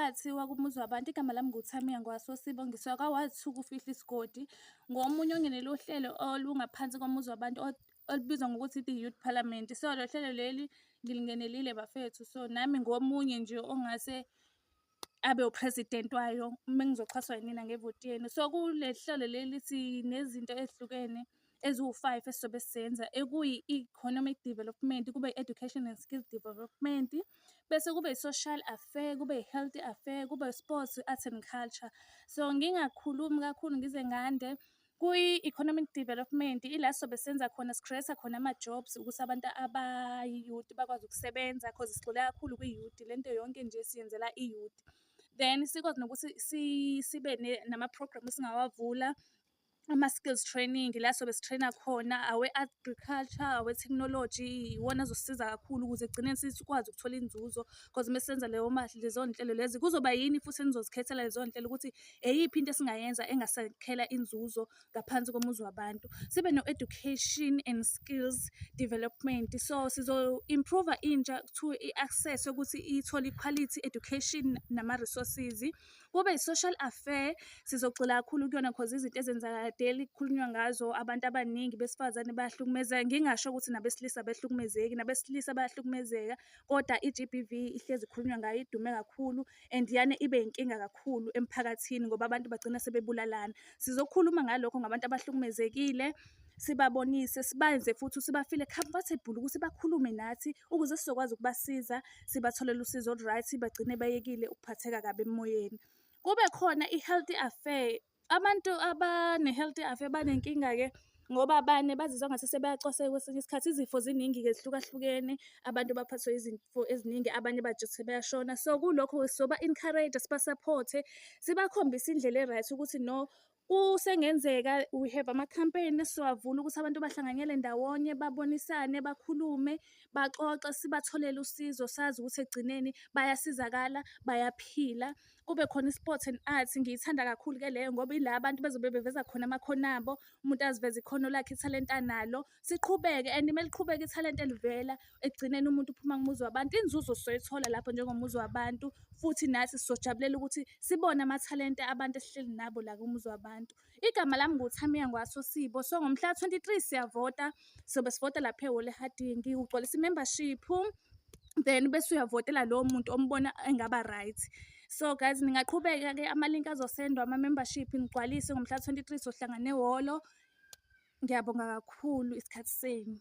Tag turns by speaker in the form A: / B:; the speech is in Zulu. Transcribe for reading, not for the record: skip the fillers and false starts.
A: Mphakathi wakuMuzi Wabantu, igama lami nguThamiya ngwasoSibo, ngisuka kwa-Ward 2 kuFihla Isigodi. Ngomunye ongenele uhlelo olungaphansi koMuzi Wabantu olubizwa ngokuthi i-The Youth Parliament. So, lo hlelo leli ngilingenelile bafethu, so nami ngomunye nje ongase abe u-president wayo uma ngizoxhaswa yinina ngevoti yenu. So, kule hlelo leli sinezinto ezihlukene eziwu-five esizobe sizenza, ekuyi-economic development, kube i-education and skills development, bese kube i-social affair, kube i-health affair, kube sports, art and culture. So ngingakhulumi kakhulu ngize ngande. Kwi-economic development ila sizobe senza khona, si-create-a khona ama-jobs ukuthi abantu abayi-youth bakwazi ukusebenza, cause sigxile kakhulu kwi-youth, lento yonke nje siyenzela i-youth. Then sikwazi nokuthi sibe nama-program esingawavula, ama-skills training la sobe si-train-a khona awe-agriculture, awe-technology, iwona azosisiza kakhulu ukuze ekugcineni sikwazi ukuthola inzuzo, cause uma senza leyo lezo nhlelo lezi kuzoba yini futhi enizozikhethela lezo nhlelo ukuthi eyiphi into esingayenza engasakhela inzuzo ngaphansi koMuzi Wabantu. Sibe no-education and skills development, so sizo-improve-a intsha to i-access yokuthi ithole i-quality education nama-resources. Kube i-social affair, sizogxila kakhulu kuyona cause izinto ezenzakala daily kukhulunywa ngazo, abantu abaningi besifazane bayahlukumezeka. Ngingasho ukuthi nabesilisa abahlukumezeki, nabesilisa bayahlukumezeka, kodwa i-G_B_V ihlezi ikhulunywa ngayo, idume kakhulu and iyane ibe inkinga kakhulu emphakathini ngoba abantu bagcina sebebulalana. Sizokhuluma ngalokho ngabantu abahlukumezekile, sibabonise, sibenze futhi ukuthi ba-feel-e comfortable ukuthi bakhulume nathi ukuze sizokwazi ukubasiza, sibatholele usizo olu-right, bagcine bayekile ukuphatheka kabi emoyeni. Kube khona i-healthy affair. Abantu abane-healthy affair banenkinga-ke ngoba abanye bazizwa ngathi sebeyacwaseka kwesinye isikhathi. Izifo ziningi-ke zihlukahlukene, abantu baphathwe izifo eziningi, abanye baje bayashona. So kulokho soba-encourage-a, siba-support-e, sibakhombise indlela e-right ukuthi no, kusengenzeka. We have ama-campaign esizowavula ukuthi abantu bahlanganyele ndawonye, babonisane, bakhulume, baxoxe, sibatholele usizo, sazi ukuthi ekugcineni bayasizakala, bayaphila. Kube khona i-sport and arts, ngiyithanda kakhulu-ke leyo ngoba ila abantu bezobe beveza khona amakhono abo, umuntu aziveze ikhono lakhe, ithalente analo. Siqhubeke, and uma liqhubeka ithalente livela, ekugcineni umuntu uphuma kuMuzi Wabantu. Inzuzo sizoyithola lapho njengoMuzi Wabantu, futhi nathi sizojabulela ukuthi sibone amathalente abantu esihleli nabo la kuMuzi Wabantu. Igama lami nguThamiya ngwasoSibo. So ngomhla ka-23 siyavota, sobe sivota lapha ehholo eHarding, ugcwalisa i-membership, then bese uyavotela lowo muntu ombona engaba right. So guys, ningaqhubeka-ke, ama-link azosendwa ama-membership, nigcwalise ngomhla ka-23 sohlangana ehholo. Ngiyabonga kakhulu isikhathi senu.